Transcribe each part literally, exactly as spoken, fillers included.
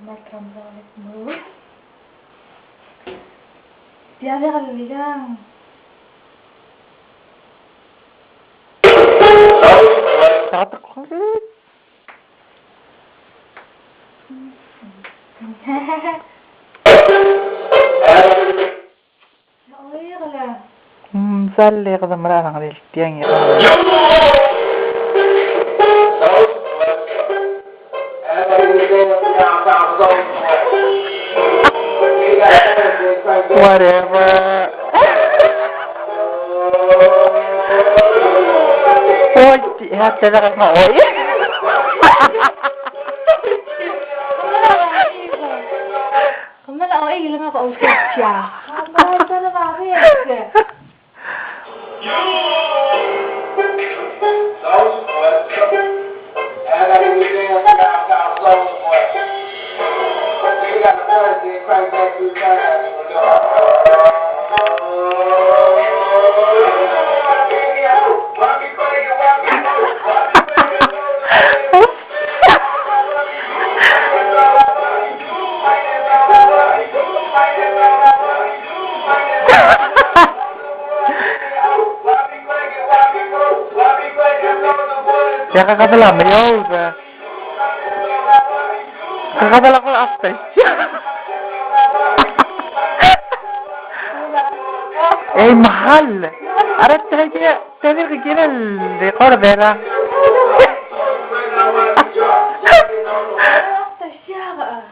Donald Trump er a Merikel. Tia diak el ikang. Tatek. Mm, sel le kede mera er a ngar er tiang e. Whatever. Oi, di, ha, te da ka oi. Kemam a oi, le ngak a oi tia. Kemam a oi, te da ka oi. Ia, kaka bla meriou, e. Kaka bla ko after. Ei, mahal. Ara, te, te, te, te, te, te, te,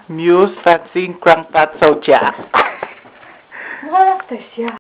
Muse, Fancy, Crank, Fat, Soja.